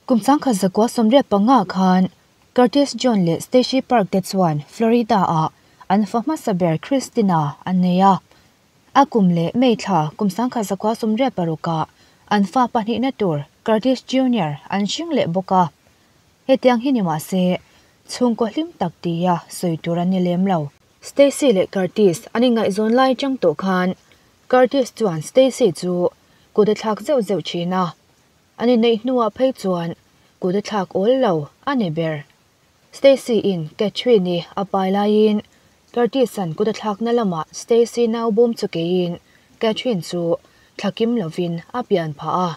Kum 1985 khan Curtis John leh Stacy Park te chuan Florida-ah an fa hmasa ber Christina an nei a. A kum leh May thla kum 1986-ah an fa pahnihna tur Curtis Junior an hring leh bawk a. Hetiang hi ni mah se, chhungkaw hlim tak tia sawi tur an ni lem lo. Stacy leh Curtis an inngaihzawn lai chang tawh khan Curtis chuan Stacy chu kut a thlak zeuh zeuh thin a. An inneih hnuah phei chuan kut a thlak awl lo a ni ber. Stacy-in Catherine-i a pai laiin Curtis-a'n kut a thlakna lamah Stacy nau bawm chu keiin Catherine chu thla kim lovin a pian phah a.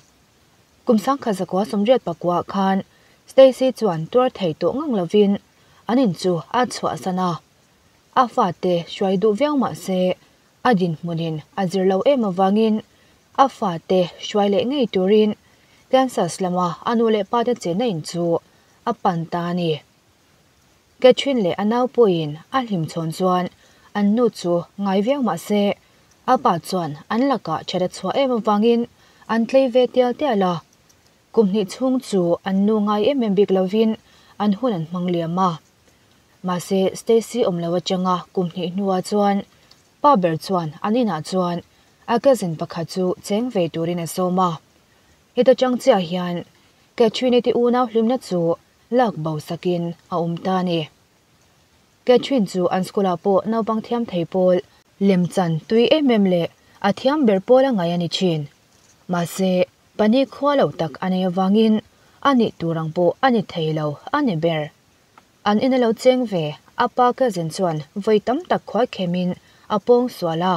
Kum 1989 khan Stacy chuan tuar thei tawh ngang lovin an in chu a chhuahsan a. A fate hruai duh viau mah se A dinhmunin a zir lo em avangin a fate hruai leh ngei turin Kansas lama a nu leh pate chenna in chu a pan ta a ni. Catherine leh a nau pawhin a hlimchhawn chuan an nu chu ngai viau mah se a pa chuan an lakah that a chhuah em avangin an tlei ve tial tial a. Kum hnih chhung chu an nu ngai em em bik lovin an hun an hmang liam a. Mahse, Stacy awm lo atanga kum hnih hnuah chuan pa ber chuan an inah chuan a cousin pakhat chu cheng ve turin a sawm a. Heta chang chiah hian Catherine-i te unau hlimna chu lak bo sakin a awm ta a ni. Catherine chu an school-ah pawh naupang thiam thei pawl, lemchan tui em em leh a thiam ber pawl a ngaih a ni thin. Mahse, panic khua lo tak a nei avangin a nih tur ang pawh a ni thei lo a ni ber. An in a lo cheng ve, a pa cousin chuan vawi tam tak khuai khemin a pawng sual a.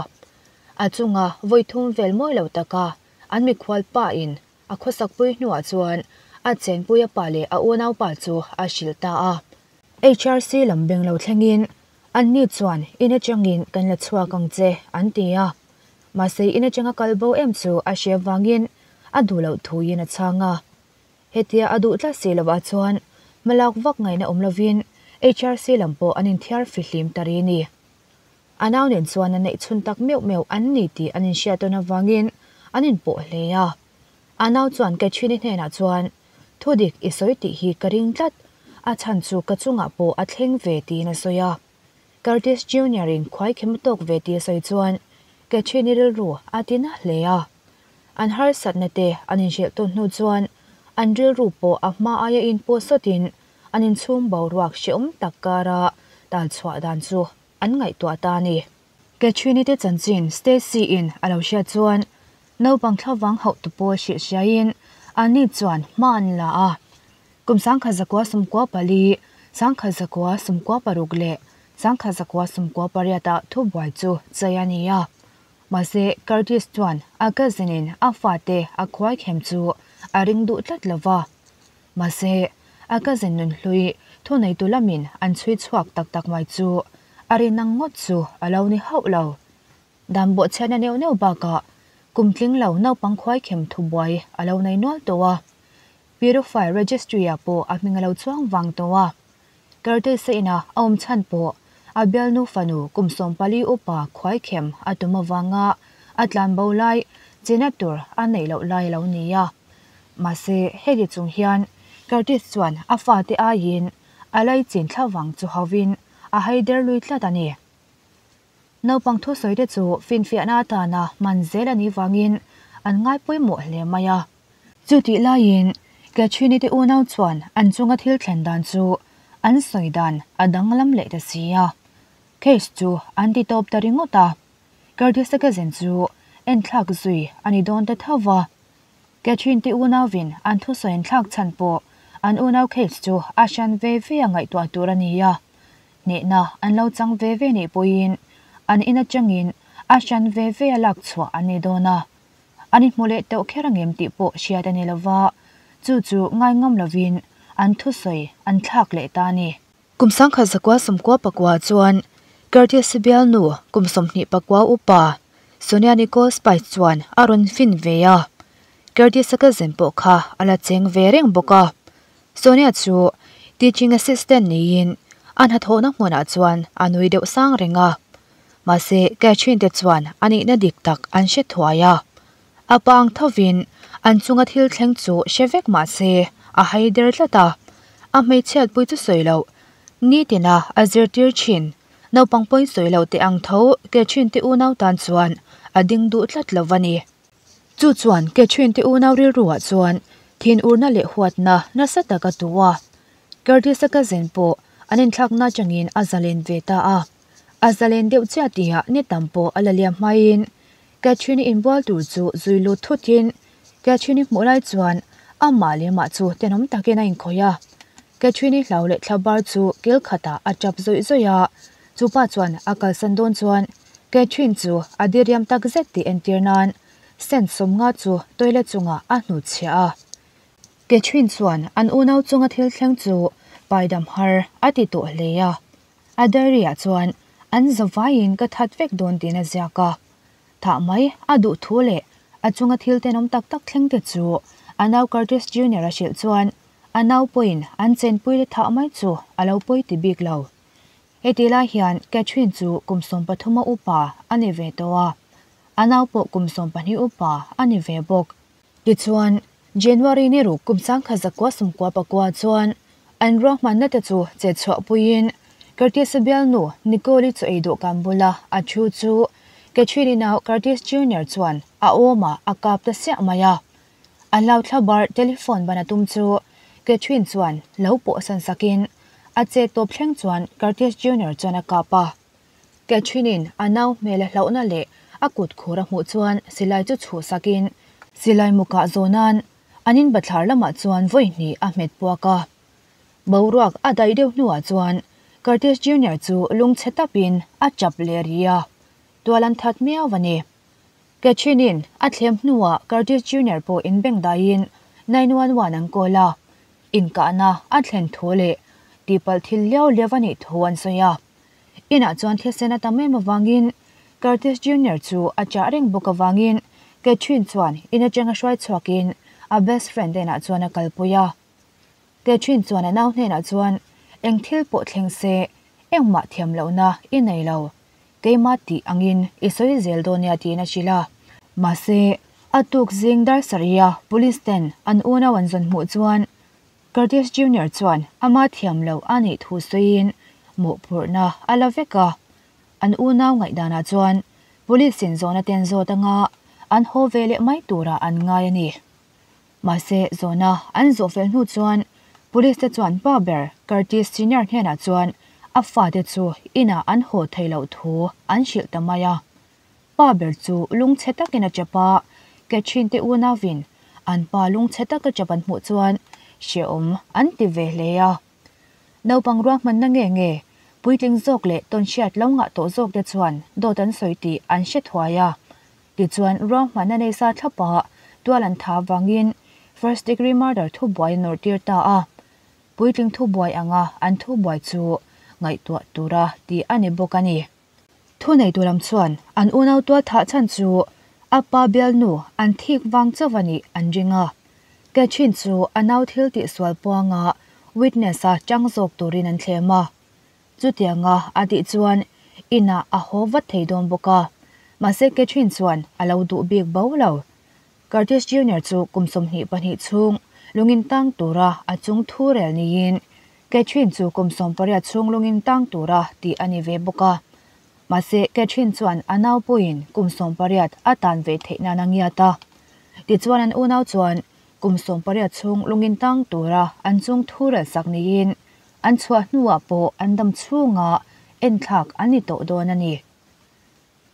A chunga vawi thum vel mawi lo taka an mikhual pa in a khawsakpui hnuah chuan a chenpui a pa leh a unaupa chu a hrilh ta a. HRC lam beng lo thlengin anni chuan in atangin kan la chhuak ang che an ti a. Mahse in atanga kal bo em chu a hre vangin a duh loh thuin a chhang a. Hetia a duh tlat si lovah chuan hmalak vak ngaihna awm lovin HRC lam pawh an inthiar fihlim ta ri ni. A nau nen chuan a neih chhun tak meuh meuh an ni tih an inhriat tawn avangin an inpawh hle a. A nau chuan Catherine-i hnenah chuan, Thudik i sawi tih hi ka ring tlat, a chhan chu ka chungah pawh a thleng ve tiin a sawi a. Curtis Junior-in khuaikhem a tawk ve tih a sawi chuan Catherine-i rilru a ti na hle a. An harsatna te an inhrilh tawn hnu chuan an rilru pawh a hma aia inpawh sawtin an inchhung boruak hrehawm tak kara tal chhuah dan chu an ngaihtuah ta a ni. Catherine-i te chanchin Stacy-in a lo hriat chuan naupang thlavang hauh tu pawl hrilh hriaiin anni chuan hma an la a. Kum 1994, 1996 leh 1998 ah thubuai chu chei a ni a. Mahse, Curtis chuan a cousin-in a fate a khuaikhem chu a ring duh tlat lo va. Mahse, a cousin nunhlui thuneitu lamin an chhui chhuak tak tak mai chu a rin ang ngawt chu a lo ni hauh lo. Dan bawhchhiatna neuh neuh bakah kum tling lo naupang khuaikhem thubuai a lo nei nual tawh a. Pedophile registry-ah pawh a hming a lo chuang vang tawh a. Curtis-a ina a awm chhan pawh a bialnu fanu kum 14 upa khuaikhem a tum avanga a tlanbo lai chena tur a neih loh lai a lo ni a. Mahse, heti chung hian Curtis chuan a fate aiin a laichin thlavang chu hovin a haider lui tlat a ni. Naupang thusawite chu finfiahna atana hman zel a nih vangin an ngai pawimawh hle mai a. Chutih laiin Catherine-i te unau chuan an chunga thil thlen dan chu an sawi dan a danglam leh ta si a. Case chu an ti tawp ta ringawt a. Curtis-a cousin chu enthlak zui a ni dawn ta tho va. Catherine te unauin an thusawi an thlak chhan pawh an unau case chu a hran ve ve a ngaihtuah tur a ni a. Hnehna an lo chang ve ve nih pawhin an in atangin a hran ve ve a lak chhuah an ni dawn a. An inhmu leh teuh kher angem tih pawh hriat a ni lova, chu chu ngai ngam lovin an thusawi an thlak leh ta a ni. Kum 1994 chuan Curtis bialnu kum 24 upa Sonia Nicole Spice chuan a rawn fin ve a, Curtis-a cousin pawh kha a la cheng ve reng bawk a. Sonia chu teaching assistant niin a hnathawhna hmunah chuan a nui deuh sang reng a. Mahse, Catherine te chuan a nihna dik tak an hre thuai a. A pang thovin an chunga thil thleng chu hre vek mah se a haider tlat a, a hmeichhiatpui chu sawi loh nitina a zirtir thin naupang pawi sawi loh te ang tho Catherine te unau tan chuan a ding duh tlat lo a ni. Chu chuan Catherine te unau rilruah chuan thinurna leh huatna nasa tak a tu a, Curtis-a cousin pawh an inthlakna atangin a zalen ve ta a, a zalen deuh chiah tihah ni tam pawh a la liam hmaiin Catherine-i inbual tur chu zui lut thutin Catherine-i hmuh lai chuan amah leh mah chu tenawm takin a inkhawih a. Catherine-i hlau leh thla bar chu kil khatah a tap zawih zawih a, chu pa chuan a kalsan dawn chuan Catherine chu a diriam tak zet tih entir nan cent 50 chu toilet chungah a hnutchhiah a. Catherine chuan an unau chunga thil thleng chu paidam har a ti tawh hle a. A diary ah chuan an zavaiin ka that vek dawn tiin a ziak a. Thah mai a duh thu leh a chunga thil tenawm tak tak thleng te chu a nau Curtis Junior a hrilh chuan a nau pawhin an chenpui te thah mai chu a lo pawi ti bik lo. Heti lai hian Catherine chu kum 13 a upa a ni ve tawh a, a nau pawh kum 12 upa a ni ve bawk. Tichuan, January ni ruk kum 1999 chuan an ruahmanna te chu che chhuahpuiin Curtis-a bialnu Nicole-i chu ei dawhkan bula a thu chu Catherine-i nau Curtis Junior chuan a awmah a kap ta siah mai a. A hlauthla bar telephone ban a tum chu Catherine chuan lo pawhsan sakin a che tawp thleng chuan Curtis Junior chuan a kap a. Catherine-in a nau hmel a hlauhna leh a kut khur a hmuh chuan silai chu chhuh sakin silai mukah zawhna'n an in bathlar lamah chuan vawi hnih a hmet puak a. Boruak a daih deuh hnuah chuan Curtis Junior chu lungchhe tapin a chap leh ri a, tual an that miau a ni. Catherine-in a thlem hnuah Curtis Junior pawh inbeng daiin 911 an call a, inkahna a thlen thu leh tihpalh thil liau liau a nih thu an sawi a. Inah chuan thisen a tam em avangin Curtis Junior chu a chah reng bawk avangin Catherine chuan in atanga hruai chhuakin a best friend enah chuan a kalpui a. Catherine chuan a nau hnenah chuan eng thil pawh thleng se engmah thiam lohna i nei lo, keimah tih angin i sawi zel dawn nia tiin a hrilh a. Mahse, a tuk zing dar sarih a police ten an unau an zawn hmuh chuan Curtis Junior chuan ama thiam loh a nih thu sawiin mawhphurhna a la vek a. An unau ngaihdanah chuan police in zawhna ten zawt anga an haw ve leh mai turah an ngai a ni. Mahse, zawhna an zawh fel hnu chuan police te chuan pa ber Curtis Senior hnenah chuan a fate chu inah an haw thei loh thu an hrilh ta mai a. Pa ber chu lungchhe takin a chap a, Catherine te unauin an pa lungchhe taka chap an hmuh chuan hrehawm an ti ve hle a. Naupang ruahmanna nge nge, puitling zawk leh tawnhriat lo ngah tawh zawk te chuan dawt an sawi tih an hre thuai a. Tichuan ruahmanna nei sa thlapa tual an tha avangin first degree murder thubuai a nawrhtir ta a. Puitling thubuai anga an thubuai chu ngaihtuah tura tih a ni bawk a ni. Thuneitu lam chuan an unau tual thah chhan chu a pa bialnu an thik vang chauh a nih an ring a. Catherine chu a nau thil tihsual puanga witness a chang zawk turin an thlem a. Chutianga a tih chuan inah a haw vat thei dawn bawk a. Mahse Catherine chuan a lo duh bik bo lo. Curtis Junior chu kum 22 chhung lungin tang tura a chung thu rel niin Catherine chu kum 18 chhung lungin tang tura tih a ni ve bawk a. Mahse, Catherine chuan a nau pawhin kum 18 a tan ve theih nan a ngiat a. Tichuan an unau chuan kum 18 chhung lungin tang tura an chung thu rel sak niin an chhuah hnuah pawh an dam chhunga enthlak an ni tawh dawn a ni.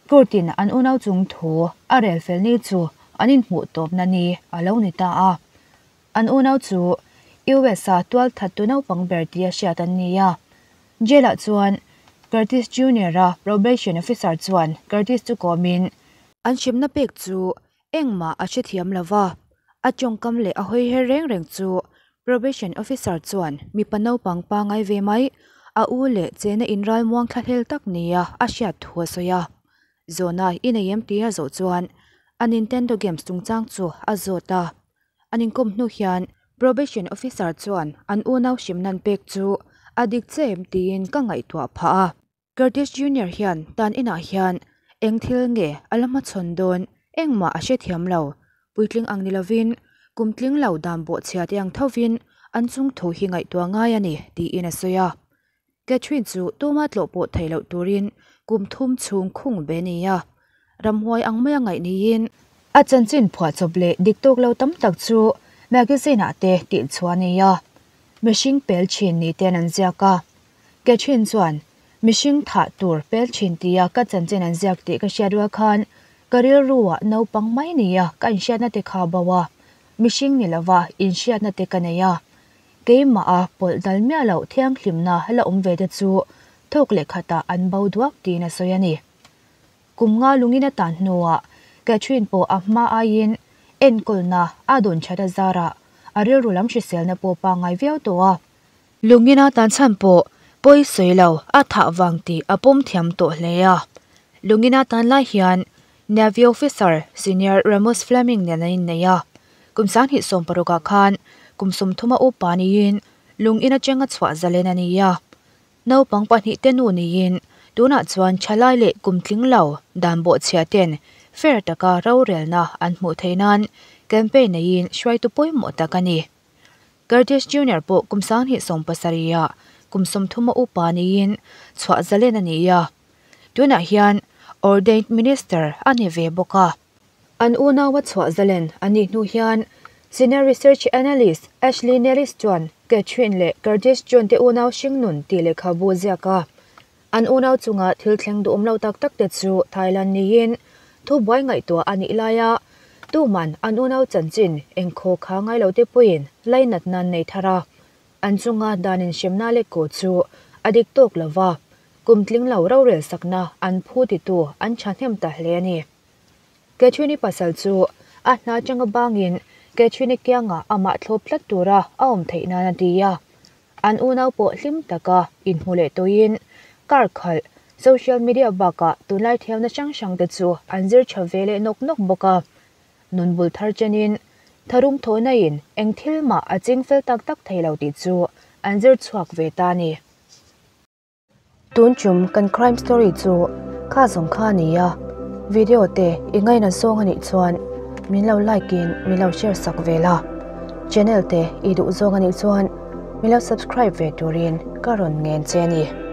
Court-in an unau chung thu a rel fel ni chu an inhmuh tawpna ni a lo ni ta a. An unau chu US-a tual thattu naupang ber tia hriat an ni a. Jail-ah chuan Curtis Junior-a probation officer chuan Curtis chu kawmin, An hremna pek chu engmah a hrethiam lo va, a tawngkam leh a hawi her reng reng chu probation officer chuan mipa naupang pangai ve mai, a u leh chena inral muang thlahlel tak nia a hriat thu a sawi a. Zawhna i nei em tia zawh chuan a Nintendo games chungchang chu a zawt a. An inkawm hnu hian probation officer chuan an unau hrimnan pek chu a dik che em tiin ka ngaihtuah phah a. Curtis Junior hian tan inah hian eng thil nge a la hmachhawn dawn engmah a hrethiam lo. Puitling ang ni lovin kum tling lo dan bawhchhia te ang thovin an chung thu hi ngaihtuah ngai a ni, tiin a sawi a. Catherine chu tuma tlawh pawh theih loh turin kum thum chhung khung ve a ni a, ramhuai ang maia ngaih niin a chanchin phuahchawp leh dik tawk lo tam tak chu magazine ah te tih chhuah a ni a, mihring pel thin ni ten an ziak a. Catherine chuan mihring thah tur pel thin tia ka chanchin an ziak tih ka hriat rual khan ka rilru ah naupang mai nia ka inhriatna te kha bo a, mihring ni lova inhriatna te ka nei a. Keimah a pawlh dal miah loh thianghlimna la awm ve te chu thawk leh khatah an bo duak tiin a sawi a ni. Kum nga lungin a tan hnuah Catherine pawh a hma aiin enkawlna a dawn that a zarah a rilru lam hriselna pawh pangngai viau tawh a. Lungin a tan chhan pawh pawi sawi lo a thah vang tih a pawm thiam tawh hle a. Lungin a tan lai hian Navy Officer Senior Ramos Fleming nen an innei a. Kum 2016 ah khan kum 30 a upa niin lung in atanga chhuah zalen a ni a. Naupang pahnihte nu niin tunah chuan thalai leh kum tling lo dan bawhchhia ten fair taka rorelna an hmuh theih nan campaign neiin hruaitu pawimawh tak a ni. Curtis Junior pawh kum 2017 ah kum 30 a upa niin chhuah zalen a ni a. Tunah hian ordained minister a ni ve bawk a. An unaua chhuah zalen a nih hnu hian Senior Research Analyst Ashley Nellis chuan Catherine leh Curtis John te unau hringnun tih lehkhabu ziak a. An unau chunga thil thleng duhawm lo tak tak te chu Thailand niin thubuai ngaihtuah a nih laia tuman an unau chanchin engkhaw kha ngai lo te pawhin lainat nan nei thar a. An chunga dan inhremna leh kaw chu a dik tawk lova, kum tling lo rorel sakna an phu titu an thahnem ta hle a ni. Catherine-i pasal chu a hna atanga bangin Catherine-i kiangah amah thlawp tlat tura a awm theih nan a ti a. An unau pawh hlim taka inhmu leh tawhin kar khalh, social media bakah tunlai thiamna hrang hrang te chu an zir tha ve leh nawk nawk bawk a. Nun bul thar chenin tharum thawhnain eng thil mah a ching fel tak tak thei lo tih chu an zir chhuak ve ta a ni. Tun chum kan crime story chu kha zawng kha a ni a, video te i ngaina zawng a nih chuan min lo like in min lo share sak ve la, channel te i duh zawng a nih chuan min lo subscribe ve turin ka rawn ngen che a ni.